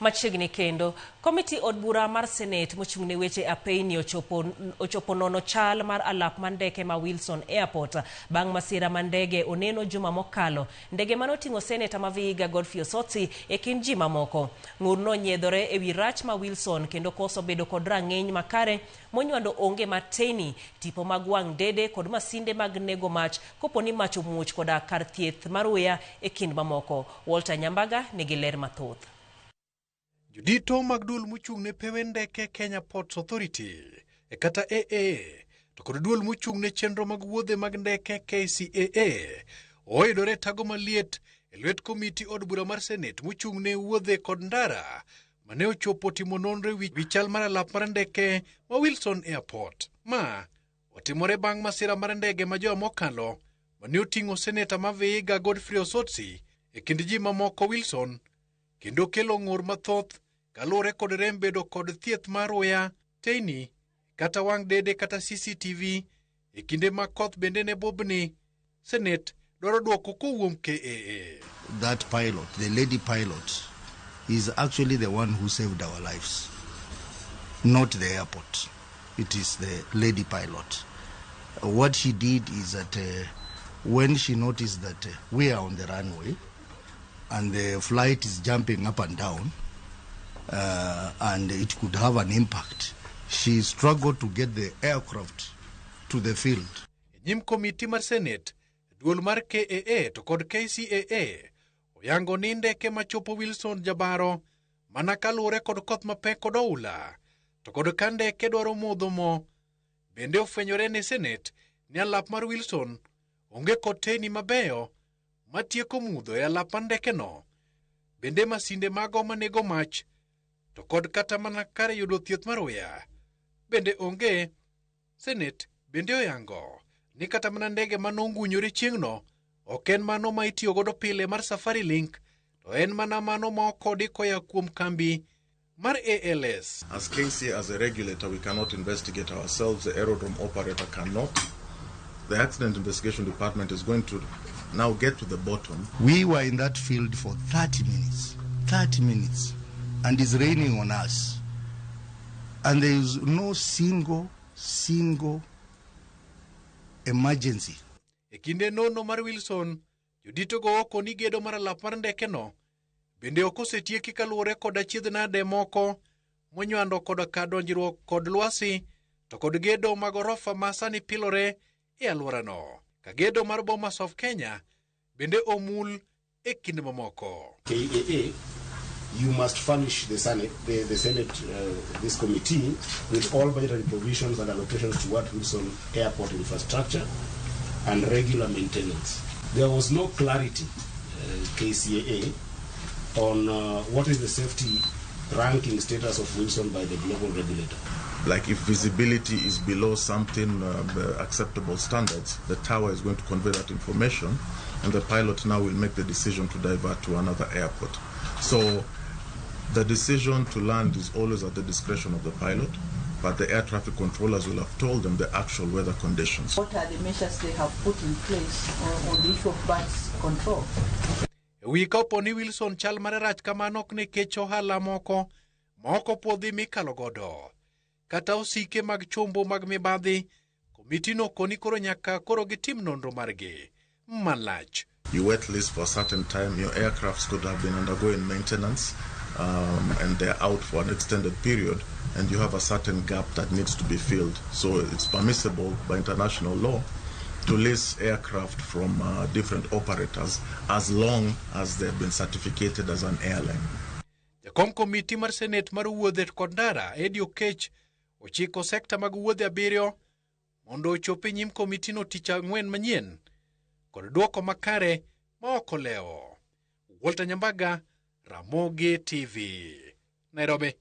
Machiegni kendo, komiti od bura mar Senate mochung' ne weche apeyni ochopo nono chal mar alap mar ndeke ma Wilson Airport bang' masira ma ndege oneno juma mokalo. Ndege manoting'o seneta ma Vihiga Godfrey Osotsi e kind ji mamoko. Ng'ur nonyiedhore ewi rach ma Wilson kendo koso bedo kod rang'iny makare monywando onge mar teyni, tipo mag wang' dede kod masinde mag nego mach kopo ni mach omuoch koda kar thieth mar uya e kind mamoko. Walter Nyambaga nigi ler mathoth. Jodito mag duol mochung' ne pewe ndeke Kenya Ports Authority e kata AA to kod duol mochung' ne chenro mag wuodhe mag ndeke KCAA oyudore tago maliet e lwet komiti od bura mar Senate mochung' ne wuodhe kod ndara mane ochopo timo nonro e wi chal mar alap mar ndeke ma Wilson Airport. Ma otimore bang' masira mar ndege ma juma mokalo mane oting'o seneta ma Vihiga Godfrey Osotsi e kind ji mamoko Wilson kendo kelo ng'ur mathoth kaluwore kod rem bedo kod thieth mar uya, teyni kata wang' dede kata CCTV e kinde ma koth bende ne bobni. Senate dwaro dwoko kowuok KAA. That pilot, the lady pilot, is actually the one who saved our lives, not the airport. It is the lady pilot. What she did is that when she noticed that we are on the runway and the flight is jumping up and down and it could have an impact, she struggled to get the aircraft to the field. E nyim komiti mar Senate, duol mar KAA to kod KCAA oyango ni ndeke machopo Wilson jabaro mana kaluwore kod koth mapek kod oula to kod ka ndeke dwaro modho mo. Bende ofwenyore ne Senate ni alap mar Wilson onge kod teyni mabeyo matieko mudho e alap mar ndekeno. Bende masinde mago manego mach to kod kata mana kar yudo thieth mar uya bende onge. Senate bende oyango ni kata mana ndege manongunyore chieng'no ok en mano ma itiyo godo pile mar Safari Link to en mana mano ma okodi koya kuom kambi mar ALS. As KCA, as a regulator, we cannot investigate ourselves. The aerodrome operator cannot. The Accident Investigation Department is going to now get to the bottom. We were in that field for 30 minutes, 30 minutes, and it's raining on us. And there is no single emergency. E kinde nono mar Wilson, jodito go oko ni gedo mar alap mar ndekeno bende ok osetieki kaluwore kod achiedh nade moko monywando koda ka donjruok kod lwasi to kod gedo mag orofa ma sani pilore e alworano. Ka gedo mar Bomas of Kenya bende omul e kinde mamoko. KAA, you must furnish the Senate, this committee, with all budgetary provisions and allocations toward Wilson Airport infrastructure and regular maintenance. There was no clarity, KCAA, on what is the safety ranking status of Wilson by the global regulator. Like if visibility is below something acceptable standards, the tower is going to convey that information, and the pilot now will make the decision to divert to another airport. So the decision to land is always at the discretion of the pilot, but the air traffic controllers will have told them the actual weather conditions. What are the measures they have put in place on the issue of birds control? E wi kapo ni Wilson chal mare rach kamano ok nikech ohala moko ma ok opuodhi mikalo godo kata osike mag chombo mag mibadhi komitino koni koro nyaka koro gitim nonro margi malach. You wet lease for a certain time, your aircrafts could have been undergoing maintenance and they're out for an extended period, and you have a certain gap that needs to be filled. So it's permissible by international law to lease aircraft from different operators as long as they've been certificated as an airline. Jakom komiti mar Senate mar wuodhe kod ndara Eddie Okech ochiko sekta mag wuodhe abiriyo mondo ochop e nyim komitino tich ang'wen manyien kod dwoko makare ma ok olewo. Walter Nyambaga, Ramogi TV, Nairobi.